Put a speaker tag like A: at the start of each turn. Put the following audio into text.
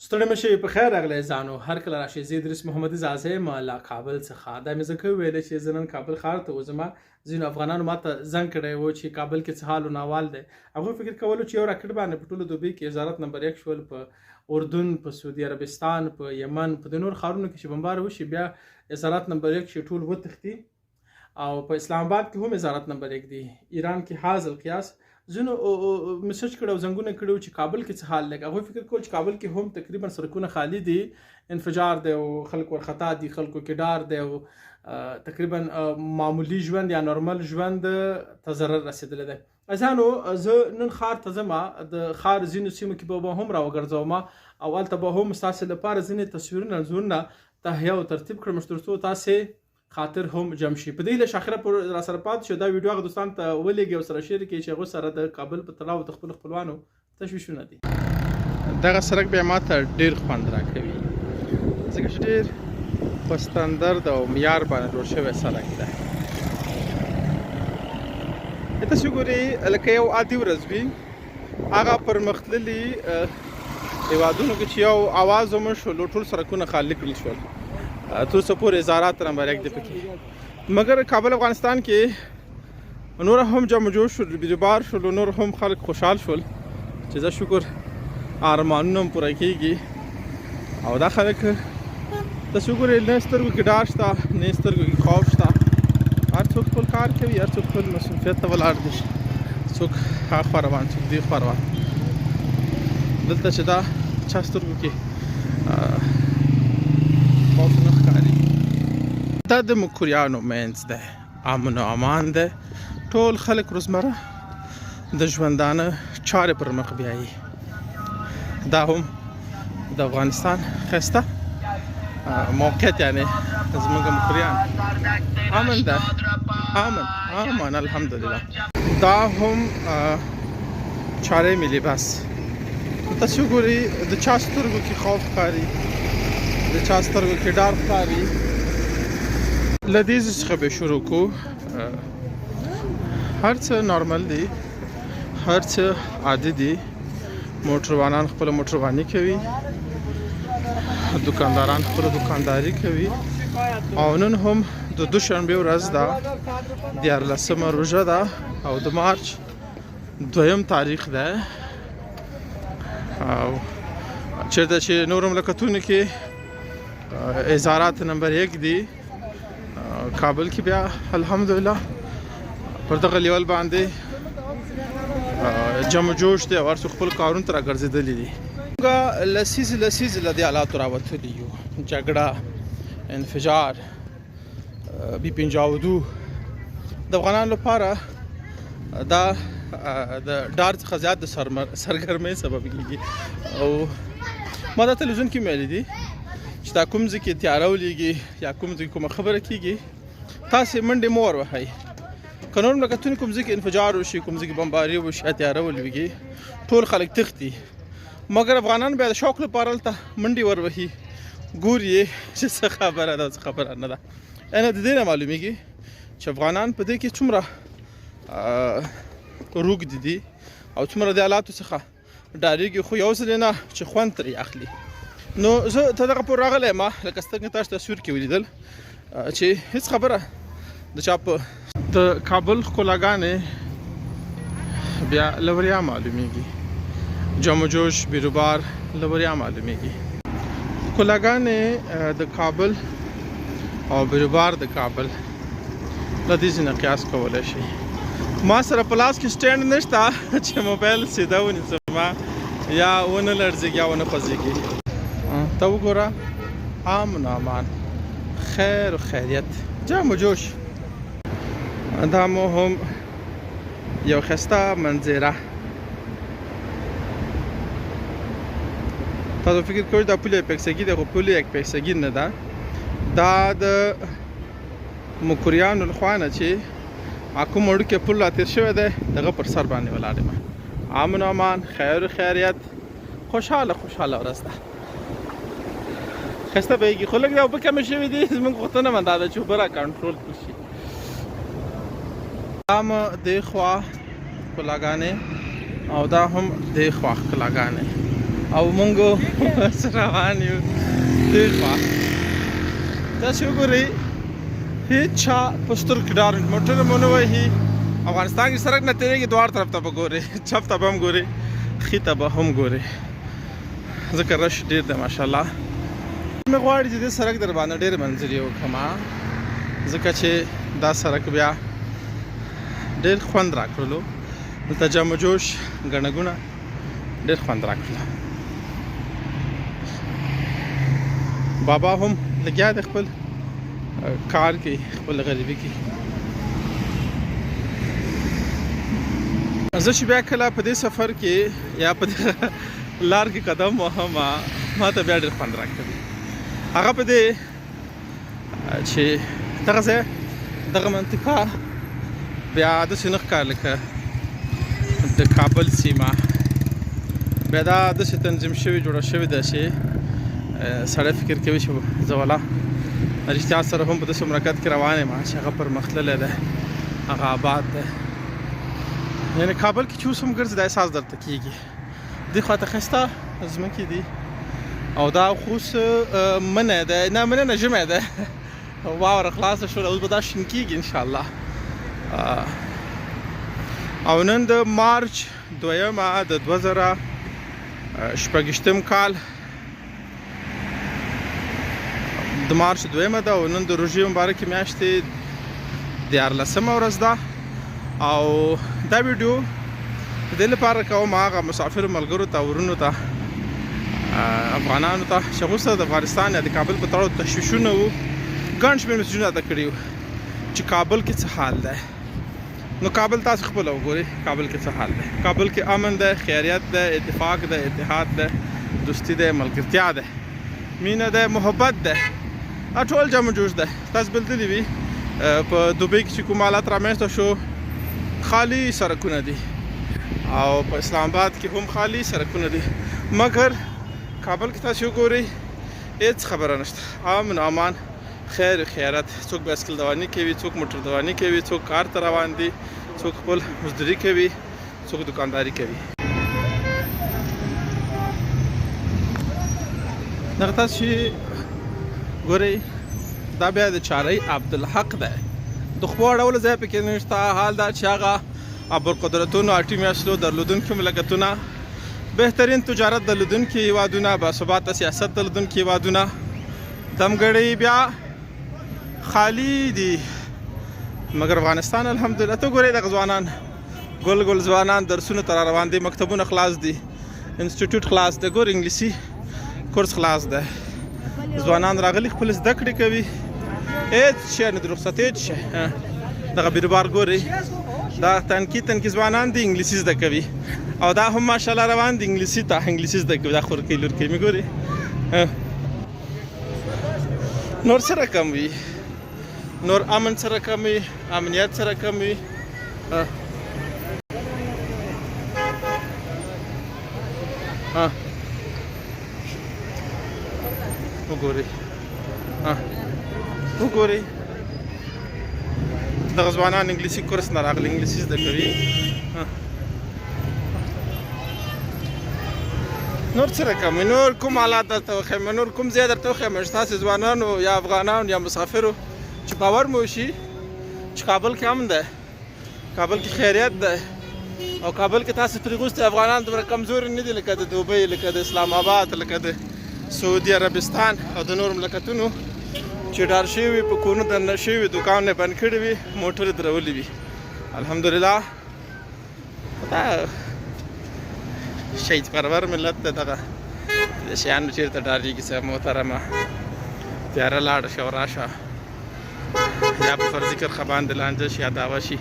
A: ستړي مه شئ، په خیر راغلی ځانو هر کله راشئ. زه ادریس محمدي ځاځی یم له کابل څخه. دا مې ځکه وویل چې زه نن کابل ښار ته وځم. ځینو افغانانو ماته زنګ کړی و چې کابل کې څه حال و ناوال دی. هغوی فکر کولو چې یو راکټ باندې په ټوله دوبۍ کې وزارت نمبر 1 شول، په اردن، په سعودي عربستان، په یمن، په د نور ښارونو کې چې بمبار وشي بیا وزارت نمبر 1 چې ټول وتښتي، او په اسلام آباد کې هم وزارت نمبر 1 دی، ایران کې حاصل قیاس. ځینو میسج کړی او زنګونه کړي چې کابل کې څه حال دی. هغوی فکر کول چې کابل کې هم تقریبا سړکونه خالي دي، انفجار دی او خلک ورخطا دي، خلکو کې ډار دی او تقریبا معمولي ژوند یا نورمال ژوند ته ضرر رسېدلی دی. عزیزانو، زه نن ښار ته ځم، د ښار ځینو سیمو کې به هم راوګرځوم او هلته به هم ستاسې لپاره ځینې تصویرونه انځورونه تهیه او ترتیب کړم تر څو تاسې خاطر هم جمع شي. په دې هیله چې اخره پورې را سره پاتې شئ. دا ویډیو هغه دوستان ته ولېږئ او سره شیر کړئ چې هغو سره د کابل په تړاو د خپلو خپلوانو تشویشونه دي. دغه سړک بیا ماته ډیر خوند راکوي ځکه چې ډیر په ستندرد او معیار باندې جوړ شوی سړک دی. تاسو ګورئ لکه یو عادي ورځ وي، هغه پرمختللي هېوادونو کې چې یو اواز هم شو ټول سړکونه خالي کړل شول، تر اوسه پورې ازارات نمبر 1 دی پکې. مګر کابل افغانستان کې نور هم جمع جوش شول، بیروبار شول، نور هم خلک خوشحال شول چې زه شکر ارمانونه هم پوره کېږي. او دا خلک تاسو وګورئ، نه سترګو کې ډار شته، نه سترګو کې خوف شته. هر څوک خپل کار کوي، هر څوک خپل مصروفیت ته ولاړ دي، څوک هاخوا روان، څوک دې خوا روان. دلته چې دا چا سترګو کې خوف نه ښکاري. دا د مکریانو منځ دی، امن او امان دی، ټول خلک روزمره د ژوندانه چارې پر مخ بیایي. دا هم د افغانستان ښایسته موقعیت، یعنی زموږ مکریان امن ده، امن امان الحمدلله. دا هم چارې ملي بس. تاسو وګورئ د چا سترګو کې خوف ښکاري، د چا سترګو کې ډار ښکاري. له دې څخه به شروع کو. هر څه نارمل دي، هر څه عادي دي. موټروانان خپل موټرواني کوي، دکانداران خپل دکانداري کوي. او نن هم د دوشنبې ورځ ده، 13مه روژه ده او د مارچ دویم تاریخ ده. او چېرته چې نورو مملکتونو کې اظهارات نمبر 1 دي، کابل کې بیا الحمدلله پر دغه لیول باندې جمع جوش دی او هر څوک خپل کارونو ته راګرځېدلي دي. موږ لسیزې لسیزې له دې حالاتو راوتلي یو. جګړه، انفجار، بي 52 د افغانانو لپاره دا د ډار څخه زیات د سرګرمۍ سبب کېږي. او ما دا تلویزیون کې ویلي دي چې دا کوم ځای کې تیاره ولېږي یا کوم ځای کې کومه خبره کېږي، تاسې منډې مه ور وهئ. که نور مملکتونو کوم ځای کې انفجار وشي، کوم ځای کې بمباري وشي یا تیاره ولوېږي، ټول خلک تښتي، مګر افغانان بیا د شوق لپاره هلته منډې ور وهي، ګوري یې چې څه خبره ده څه خبره نه ده. یعنې د دې نه معلومیږي چې افغانان په دې کې څومره روږدي دي او څومره د حالاتو څخه ډارېږي، خو یو ځل نه چې خوند ترې اخلي. نو زه ته دغه پور راغلی یم، لکه څنګه تاسو تصویر کې ولیدل چې هیڅ خبره د چا په د کابل ښکلاګانې بیا له وریا معلومیږي، جم و جوش بیروبار له وریا معلومیږي. ښکلاګانې د کابل او بیروبار د کابل له دې ځای نه قیاس کولی شي. ما سره په لاس کې سټینډ نشته چې موبایل سیده ونیسم یا ونه لړزېږي یا ونه خوځېږي. ته وګوره، امن امان، خیر و خیریت، جم و جوش. دا مو هم یو ښایسته منظره. تاسو فکر کوئ دا پل یک پیسګي دی، خو پل یک پیسګي نه ده. دا د مکریانو لخوا نه چې کوم وړوکی پل را تېر شوی دی، دغه پر سر باندې ولاړ یم. امن او امان، خیر و خیریت، خوشحاله خوشحاله ورځ ده، ښایسته بهېږي. خو لږ اوبه کمې شوې دي. زموږ غوښتنه هم دا ده چې اوبه را کنټرول کړل شي. دا هم دې خوا ښکلاګانې او دا هم دې خوا ښکلاګانې. او مونږ روان یو دې خوا. تاسو وګورئ، هیچا په سترګو کې ډار، موټر مو نه وهي. افغانستان کې سړک نه تېرېږي، دواړو طرف ته به ګوري، چپ ته به هم ګوري، ښي ته به هم ګوري، ځکه رش ډېر دی ماشاءالله. مې غواړي چې دې سړک در باندې ډېرې منظرې وکړم، ځکه چې دا سړک بیا ډېر خوند راکړلو. دلته جم و جوش، ګڼه ګوڼه ډېر خوند راکړلو. بابا هم لګیا دی خپل کار کوي، خپل غریبي کوي. زه چې بیا کله په دې سفر کې یا په دې لار کې قدم وهم، ما ته بیا ډېر خوند راکوي. هغه په دې چې دغه ځای، دغه منطقه بیا داسې نه ښکاري لکه د کابل سیمه. بیا دا داسې تنظیم شوې، جوړه شوې ده چې سړی فکر کوي چې زه ولا رښتیا سره هم په داسې مملکت کې روان یم چې هغه پرمختللی دی، هغه آباد دی. یعنې کابل کې چې اوس هم ګرځي، دا احساس درته کېږي. دې خوا ته ښایسته ځمکې دي، او دا خو اوس منی دی، نه منی نه، ژمی دی، واوره خلاصه شوله، اوس به دا شین کېږي انشاءالله. او نن د مارچ دویمه د 2026 کال د مارچ دویمه ده، او نن د روژې مبارکې میاشتې 13مه ورځ ده. او دا ویډیو د دې لپاره کوم هغه مسافرو ملګرو ته، ورونو ته، افغانانو ته چې هغوی سره د افغانستان یا د کابل په تړاو تشویشونه وو. ګڼ شمېر مسیجونه راته کړي وو چې کابل کې څه حال دی. نو کابل تاسو خپله وګورئ، کابل کې څه حال دی. کابل کې امن دی، خیریت دی، اتفاق دی، اتحاد دی، دوستي دی، ملګرتیا دی، مینه دی، محبت دی، ټول جمع جوش دی. تاسو بلدلي وي په دوبۍ کې چې کوم حالت رامنځته شو، خالي سرکونه دي، او په اسلام آباد کې هم خالي سرکونه دي، مګر کابل کې تاسو وګورئ، هیڅ خبره نشته، امن او امان، خیر خیرت. څوک بایسکل دواني کوي، څوک موټر دواني کوي، څوک کار ته روان دي، څوک خپل مزدوري کوي، څوک دکانداري کوي. دغه تاسو چې ګورئ، دا بیا د چارۍ عبدالحق دی. د خو اړولو ځای پکې نشته. حال دا چې هغه ابرقدرتونو، اټومي اسلحو درلودونکي ملکتونه، بهترین تجارت درلودونکي هیوادونه، باثباته سیاست درلودونکي هیوادونه دمګړۍ بیا خالی دي، مګر افغانستان الحمدلله. ته ګورې دغه ځوانان، ګل ګل ځوانان درسونو ته روان دي، مکتبونه خلاص دي، انسټیټیوټ خلاص دی، ګور انګلیسي کورس خلاص دی، ځوانان راغلي خپل زده کړې کوي، هېڅ شی نه د رخصت، هېڅ شی. دغه بیروبار ګورئ، دا تنکي تنکي ځوانان دي، انګلیسي زده کوي، او دا هم ماشاءالله روان دي انګلیسي ته، انګلیسي زده کوي. دا خورکۍ لورکۍ مې ګوري. نور څه رقم وي؟ نور امن څه رقم وي؟ امنیت څه رقم وي؟ وګورئ، وګورئ، دغه ځوانان انګلیسي کورس نه راغلي، انګلیسي زده کوي. نور څه رقم؟ نور کوم حالات درته وښیم؟ نور کوم ځای درته وښیم چې تاسې ځوانانو یا افغانانو یا مسافرو چې باور مو وشي چې کابل کې امن دی، کابل کې خیریت دی، او کابل کې تاسې پرېغوستي افغانان دومره کمزوري نه دي لکه د دوبۍ، لکه د اسلام آباد، لکه د سعودي عربستان او د نورو ملکتونو چې ډار شوي وي، په کورونو دننه شوي وي، دوکانونه یې بند کړي وي، موټر یې درولي وي. الحمدلله دا شهید پرور ملت دی، دغه د شیانو چېرته ډارېږي؟ صاحب محترمه، تیاره لاړه شه او راشه، یا په فرضي کرښه باندې لانجه شي یا دعوه شي.